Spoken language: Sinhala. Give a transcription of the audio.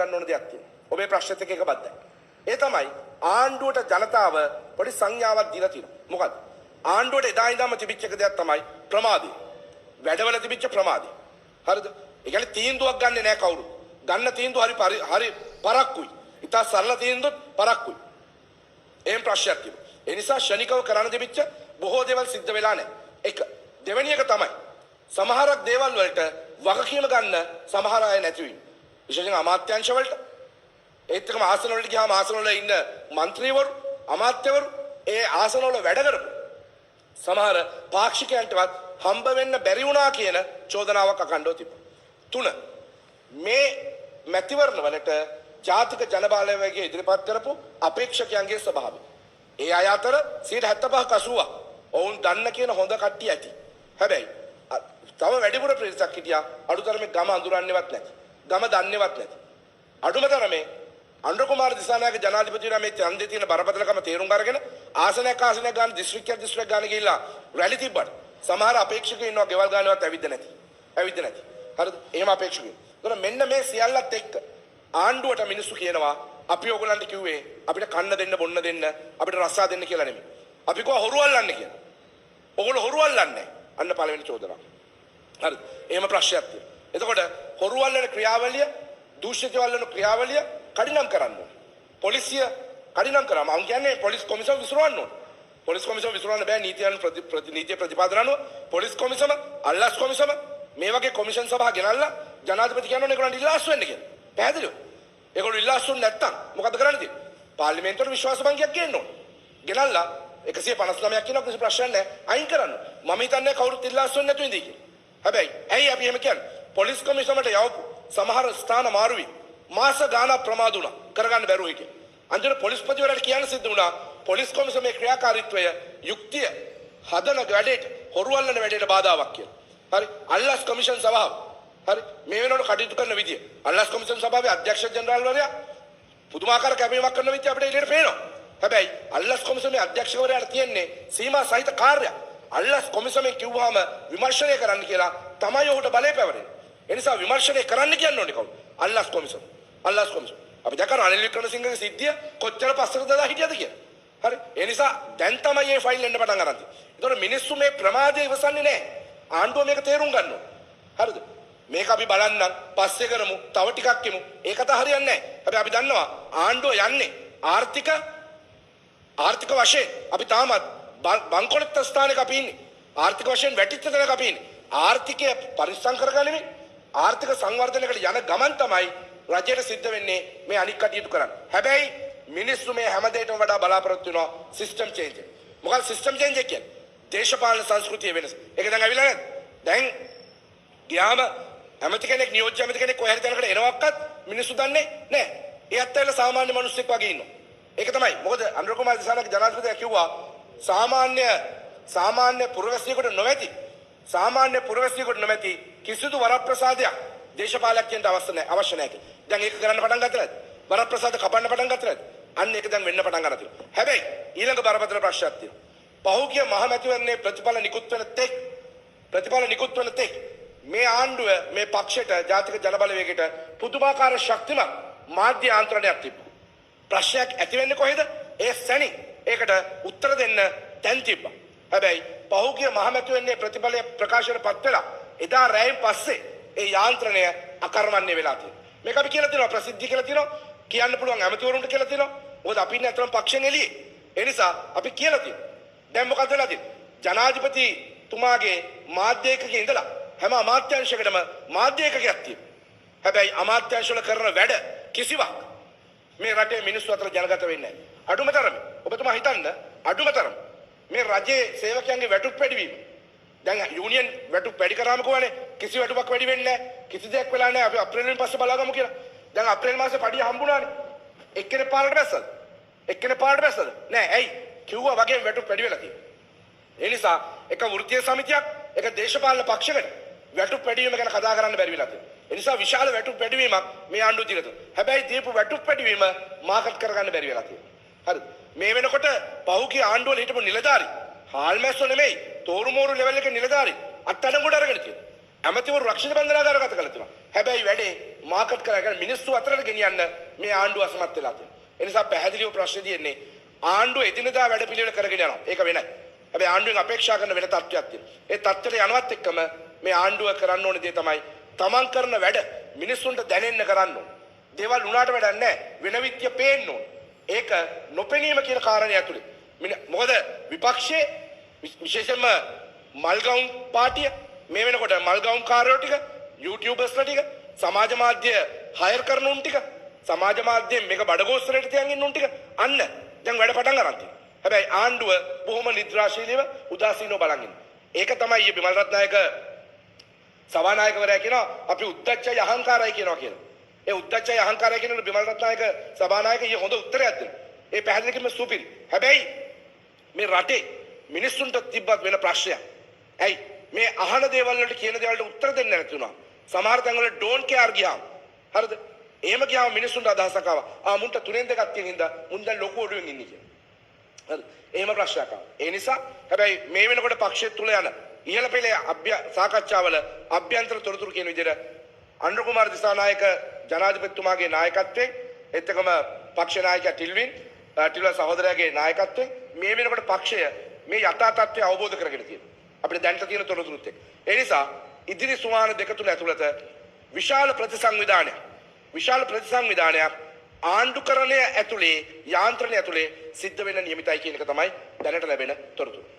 කරන්න ඕන දෙයක් තියෙනවා. ඔබේ ප්‍රශ්නෙත් එක්ක එක බද්ධයි. ඒ තමයි ආණ්ඩුවට ජනතාව පොඩි සංඥාවක් දීලා තියෙනවා. මොකද්ද? ආණ්ඩුවට එදා ඉඳන්ම තිබිච්ච එක දෙයක් තමයි ප්‍රමාදය. වැඩවල තිබිච්ච ප්‍රමාදය. හරිද? ඒ කියන්නේ තීන්දුවක් ගන්නෙ නෑ කවුරු. ගන්න තීන්දුව හරි හරි පරක්කුයි. ඉතා සරල තීන්දුවත් පරක්කුයි. එහෙම ප්‍රශ්නයක් තිබුණා. ඒ නිසා ෂණිකව කරන්න තිබිච්ච බොහෝ දේවල් සිද්ධ වෙලා නෑ. එක. දෙවෙනි එක තමයි සමහරක් දේවල් වලට වගකීම ගන්න සමහර අය නැතිවීම. විශේෂයෙන් අමාත්‍යාංශ වලට, ඒත් එක්කම ආසන වලට ගියාම ආසන වල ඉන්න මන්ත්‍රීවරු, අමාත්‍යවරු, ඒ ආසන වල වැඩ කරපු සමහර පාක්ෂිකයන්ටවත් හම්බ වෙන්න බැරි වුණා කියන චෝදනාවක් අඛණ්ඩව තිබුණා. තුන, මේ මැතිවරණ වලට ජාතික ජනබලවේගය ඉදිරිපත් කරපු අපේක්ෂකයන්ගේ ස්වභාවය. ඒ අය අතර 75ක් 80ක් ඔවුන් දන්න කියන හොඳ කට්ටිය ඇති. හැබැයි තව වැඩිපුර පිරිසක් හිටියා අඩුතරමේ ගම අඳුරන්නේවත් නැති. ගම දන්නේවත් නැති. අඩුම තරමේ අනුර කුමාර දිසානායක ජනාධිපතිවරයා මේ ඡන්දේ තියෙන බරපතලකම තේරුම් අරගෙන ආසනයක් ආසනයක් ගන්න දිස්ත්‍රික්කයක් දිස්ත්‍රික්කයක් ගන්න ගිහිල්ලා රැලි තිබ්බට සමහර අපේක්ෂකයෝ ඉන්නවා ගෙවල් ගානවත් ඇවිද්ද නැති. ඇවිද්ද නැති. හරිද? එහෙම අපේක්ෂකයෝ. ඒතර මෙන්න මේ සියල්ලත් එක්ක ආණ්ඩුවට මිනිස්සු කියනවා අපි ඔයගොල්ලන්ට කිව්වේ අපිට කන්න දෙන්න බොන්න දෙන්න අපිට රස්සා දෙන්න කියලා නෙමෙයි. අපි කිව්වා හොරු අල්ලන්න කියලා. ඔයගොල්ලෝ හොරු අල්ලන්නේ නැහැ. අන්න පළවෙනි චෝදනාව. හරිද? එහෙම ප්‍රශ්නයක් තියෙනවා. එතකොට හොරු අල්ලන ක්‍රියාවලිය, දූෂිතයෝ අල්ලන ක්‍රියාවලිය කඩිනම් කරන්න ඕනේ. පොලිසිය කඩිනම් කරා. මම කියන්නේ පොලිස් කොමිසම විසිරවන්න ඕනේ. පොලිස් කොමිසම විසිරවන්න බෑ නීති අනු නීතිය ප්‍රතිපාදන අනුව පොලිස් කොමිසම, අල්ලස් කොමිසම මේ වගේ කොමිෂන් සභා ගෙනල්ලා ජනාධිපති කියනවා ඒගොල්ලන්ට ඉල්ලා අස්වෙන්න කියලා. පැහැදිලිව. ඒගොල්ලෝ ඉල්ලා අස්වුනේ නැත්තම් මොකද කරන්න තියෙන්නේ? පාර්ලිමේන්තුවට විශ්වාස භංගයක් ගේන්න ඕනේ. ගෙනල්ලා 159ක් කියනවා කිසි ප්‍රශ්නයක් නැහැ. අයින් කරන්න. මම හිතන්නේ කවුරුත් ඉල්ලා අස්වෙන්නේ නැතුව ඉඳී කියලා. හැබැයි ඇයි අපි එහෙම කියන්නේ? පොලිස් කොමිසමට යවපු සමහර ස්ථාන මාරු වී මාස ගාණක් ප්‍රමාද වුණා. කරගන්න බැරුව හිටියා. අන්තිමට පොලිස්පතිවරයාට කියන්න සිද්ධ වුණා පොලිස් කොමිසමේ ක්‍රියාකාරීත්වය යුක්තිය හදන වැඩේට, හොරු අල්ලන වැඩේට බාධාවක් කියලා. හරි? අල්ලස් කොමිෂන් සභාව. හරි? මේ වෙනකොට කටයුතු කරන විදිය. අල්ලස් කොමිෂන් සභාවේ අධ්‍යක්ෂ ජෙනරාල්වරයා පුදුමාකාර කැපවීමක් කරන විදිය අපිට එළියට පේනවා. හැබැයි අල්ලස් කොමිසමේ අධ්‍යක්ෂකවරයාට තියෙන්නේ සීමා සහිත කාර්යයක්. අල්ලස් කොමිසමෙන් කිව්වහම විමර්ශනය කරන්න කියලා තමයි ඔහුට බලය පැවරෙන්නේ. ඒ නිසා විමර්ශනය කරන්න කියන්න ඕනේ කවුද? අල්ලස් කොමිසම. අල්ලස් කොමිසම. අපි දැක්කා රනිල් වික්‍රමසිංහගේ සිද්ධිය කොච්චර පස්සට දාලා හිටියද කියලා. හරි. ඒ නිසා දැන් තමයි මේ ෆයිල් එන්න පටන් අරන් තියෙන්නේ. ඒතකොට මිනිස්සු මේ ප්‍රමාදය ඉවසන්නේ නැහැ. ආණ්ඩුව මේක තේරුම් ගන්න ඕනේ. හරිද? මේක අපි බලන්නම් පස්සේ කරමු තව ටිකක් එමු. ඒ කතා හරියන්නේ නැහැ. හැබැයි අපි දන්නවා ආණ්ඩුව යන්නේ ආර්ථික ආර්ථික වශයෙන් අපි තාමත් බංකොලොත් ස්ථානයක අපි ඉන්නේ. ආර්ථික වශයෙන් වැටිච්ච තැනක අපි ඉන්නේ. ආර්ථිකය පරිස්සම් කරගනිමින් ආර්ථික සංවර්ධනයකට යන ගමන් තමයි රජයට සිද්ධ වෙන්නේ මේ අනික් කටයුතු කරන්න. හැබැයි මිනිස්සු මේ හැම දෙයකටම වඩා බලාපොරොත්තු වෙනවා සිස්ටම් චේන්ජ් එක. මොකද සිස්ටම් චේන්ජ් එක කියන්නේ? දේශපාලන සංස්කෘතිය වෙනස. ඒක දැන් ඇවිල්ලා නැද්ද? දැන් ගියාම ඇමති කෙනෙක් නියෝජ්‍ය ඇමති කෙනෙක් කොහේ හරි තැනකට එනවක්වත් මිනිස්සු දන්නේ නැහැ. ඒ අත් ඇවිල්ලා සාමාන්‍ය මිනිස්සෙක් වගේ ඉන්නවා. ඒක තමයි. මොකද අනුර කුමාර දිසානායක ජනාධිපතියා කිව්වා සාමාන්‍ය සාමාන්‍ය පුරවැසියෙකුට නොමැති සාමාන්‍ය පුරවැසියෙකුට නොමැති කිසිදු වරප්‍රසාදයක් දේශපාලකයන්ට අවශ්‍ය නැහැ අවශ්‍ය නැහැ කියලා. දැන් ඒක කරන්න පටන් ගත්තා නේද? වරප්‍රසාද කපන්න පටන් ගත්තා නේද? අන්න ඒක දැන් වෙන්න පටන් ගන්න තියෙනවා. හැබැයි ඊළඟ බරපතල ප්‍රශ්නයක් තියෙනවා. පහුගිය මහ මැතිවරණයේ ප්‍රතිඵල නිකුත් වෙන තෙක් ප්‍රතිඵල නිකුත් වෙන තෙක් මේ ආණ්ඩුව මේ පක්ෂයට ජාතික ජනබලවේගයට පුදුමාකාර ශක්තිමත් මාධ්‍ය යාන්ත්‍රණයක් තිබ්බා. ප්‍රශ්නයක් ඇති වෙන්නේ කොහෙද? ඒ සැනින් ඒකට උත්තර දෙන්න තැන් තිබ්බා. හැබැයි පහුගිය මහ මැතිවරණයේ ප්‍රතිඵලය ප්‍රකාශයට පත් වෙලා එදා රැයෙන් පස්සේ ඒ යාන්ත්‍රණය අකර්මණ්‍ය වෙලා තියෙනවා. මේක අපි කියලා තියෙනවා, ප්‍රසිද්ධිය කියලා තියෙනවා, කියන්න පුළුවන් ඇමතිවරුන්ට කියලා තියෙනවා. මොකද අපි ඉන්නේ අතරම පක්ෂෙන් එළියේ. ඒ නිසා අපි කියලා තියෙනවා. දැන් මොකද වෙලා තියෙන්නේ? ජනාධිපතිතුමාගේ මාධ්‍ය ඒකකයේ ඉඳලා හැම අමාත්‍යාංශයකටම මාධ්‍ය ඒකකයක් තියෙනවා. හැබැයි අමාත්‍යාංශවල කරන වැඩ කිසිවක් මේ රටේ මිනිස්සු අතර ජනගත වෙන්නේ නැහැ. අඩුම තරමේ ඔබතුමා හිතන්න අඩුම තරම මේ රජයේ සේවකයන්ගේ වැටුප් වැඩිවීම. දැන් යූනියන් වැටුප් වැඩි කරාම කොහොමනේ කිසි වැටුපක් වැඩි වෙන්නේ නැහැ. කිසි දෙයක් වෙලා නැහැ. අපි අප්‍රේල් වලින් පස්සේ බලාගමු කියලා. දැන් අප්‍රේල් මාසේ පඩිය හම්බුණානේ. එක්කෙනෙක් පාරට බැස්සද? එක්කෙනෙක් පාරට බැස්සද? නෑ. ඇයි? කිව්වා වගේම වැටුප් වැඩි වෙලා තියෙනවා. ඒ නිසා එක වෘත්තීය සමිතියක් එක දේශපාලන පක්ෂයකට වැටුප් වැඩිවීම ගැන කතා කරන්න බැරි වෙලා තියෙනවා. ඒ නිසා විශාල වැටුප් වැඩිවීමක් මේ ආණ්ඩුව දීලා තියෙනවා. හැබැයි දීපු වැටුප් වැඩිවීම මාකට් කරගන්න බැරි වෙලා තියෙනවා. හරිද? මේ වෙනකොට පහුගිය ආණ්ඩුවල හිටපු නිලධාරි හාල්මැස්සෝ නෙමෙයි තෝරු මෝරු ලෙවල් එකේ නිලධාරි අත්අඩංගුවට අරගෙන තියෙනවා. ඇමතිවරු රක්ෂිත බන්ධනාගාරගත කරලා තියෙනවා. හැබැයි වැඩේ මාකට් කරගෙන මිනිස්සු අතරට ගෙනියන්න මේ ආණ්ඩුව අසමත් වෙලා තියෙනවා. ඒ නිසා පැහැදිලිව ප්‍රශ්නේ තියෙන්නේ ආණ්ඩුව එදිනෙදා වැඩ පිළිවෙල කරගෙන යනවා. ඒක වෙනයි. හැබැයි ආණ්ඩුවෙන් අපේක්ෂා කරන වෙන තත්ත්වයක් තියෙනවා. ඒ තත්ත්වයට යනවත් එක්කම මේ ආණ්ඩුව කරන්න ඕන දේ තමයි තමන් කරන වැඩ මිනිස්සුන්ට දැනෙන්න කරන්න ඕන. දේවල් උනාට වැඩක් නැහැ. වෙන විත්‍ය පේන්න ඕන. ඒක නොපෙනීම කියන කාරණය ඇතුලේ. මොකද විපක්ෂයේ විශේෂයෙන්ම මල්ගවුම් පාටිය මේ වෙනකොට මල්ගවුම් කාරයෝ ටික, යූටියුබර්ස්ලා ටික, සමාජ මාධ්‍ය හයර් කරන උන් ටික, සමාජ මාධ්‍යයෙන් මේක බඩගෝස්තරයට තියන් ඉන්න උන් ටික අන්න දැන් වැඩ පටන් අරන් තියෙනවා. හැබැයි ආණ්ඩුව බොහොම නිද්‍රාශීලීව උදාසීනව බලන් ඉන්නවා. ඒක තමයි ඊයේ බිමල් රත්නායක සභානායකවරයා කියනවා අපි උද්දච්චයි අහංකාරයි කියනවා කියලා. ඒ උද්දච්චයි අහංකාරයි කියනකොට බිමල් රත්නායක සභානායක ඊයේ හොඳ උත්තරයක් දෙනවා. ඒ පැහැදිලි කිරීම සුපිරි. හැබැයි මේ රටේ මිනිස්සුන්ට තිබ්බත් වෙන ප්‍රශ්නයක්. ඇයි මේ අහන දේවල් වලට කියන දේවල් වලට උත්තර දෙන්න නැති වුණා. සමහර තැන්වල don't care ගියාම. හරිද? එහෙම ගියාම මිනිස්සුන්ට අදහසක් ආවා. ආ මුන්ට තුනෙන් දෙකක් තියෙන හින්දා මුන් දැන් ලොකු ඔඩුවෙන් ඉන්නේ කියලා. හරි. එහෙම ප්‍රශ්නයක් ආවා. ඒ නිසා හැබැයි මේ වෙනකොට පක්ෂය තුල යන ඉහළ පෙළේ සාකච්ඡාවල අභ්‍යන්තර තොරතුරු කියන විදිහට අනුර කුමාර දිසානායක ජනාධිපතිතුමාගේ නායකත්වයෙන් ඒත් එක්කම පක්ෂ නායකයා ටිල්වින් ටිල්වා සහෝදරයාගේ නායකත්වයෙන් මේ වෙනකොට පක්ෂය මේ යථා තත්ත්වය අවබෝධ කරගෙන තියෙනවා. අපිට දැනට තියෙන තොරතුරුත් එක්ක. ඒ නිසා ඉදිරි සුමාන දෙක තුන ඇතුළත විශාල ප්‍රතිසංවිධානයක් ආණ්ඩුකරණය ඇතුලේ යාන්ත්‍රණය ඇතුලේ සිද්ධ වෙන්න නියමිතයි කියන එක තමයි දැනට ලැබෙන තොරතුරු.